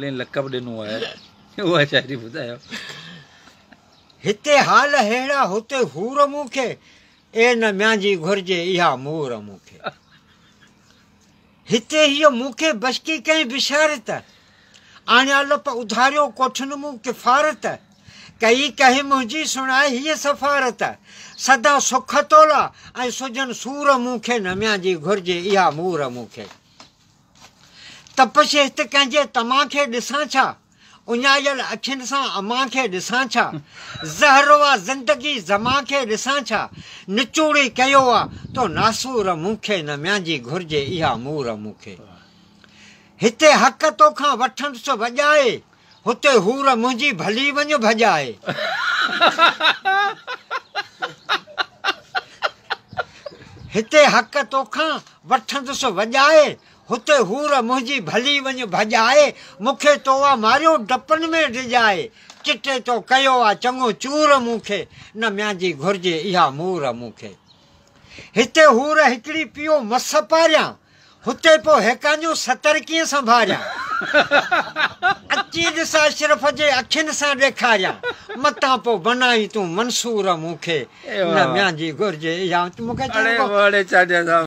لقب ڏنو آهي اها شاعري ٻڌايو. هتي حال ههڙا هتي حور مون کي، اي نه ميان جي گهرجي اها مور مون کي. هتي هيء مون کي بشڪي ڪئين بشارت، آڻيا لپ اڌاريو ڪوٺن مون ڪفارت، ڪئي ڪنهن منهنجي سڻائي هيء سفارت، سدا سک تولا ۽ سجهن سور مون کي نه ميان جي گهرجي اها مور مون کي. تپش هت ڪنهن جي تمان کي ڏسان ڇا؟ اڃايل اکين سان امان کي ڏسان ڇا؟ زهر آ زندگي زمان کي ڏسان ڇا؟ نچوڙي ڪيو آ تو ناسور مون کي نه ميان جي گهرجي اها مور مون کي. هتي حق توکان وٺندس وڄائي، هتي حور منهنجي ڀلي وڃ ڀڄائي. هتي حق توکان وٺندس وڄائي، هتي حور منهنجي ڀلي وڃ ڀڄائي. مون کي تو آ ماريو ڊپن ۾ ڊڄائي، چٽي تو ڪيو آ چڱو چور مون کي، نه ميان جي گهرجي اها مور مون کي. هتي حور هڪڙي پيو مس پاريان، هتي پوء هيڪانديون ستر ڪيئن سنڀاريان؟ اچي ڏس اشرف جي اکين سان ڏيکاريان، متان پوء بنائين تون منصور مون کي، نه ميان جي گهرجي اها مون کي. اڙي چانڊيا صاحب.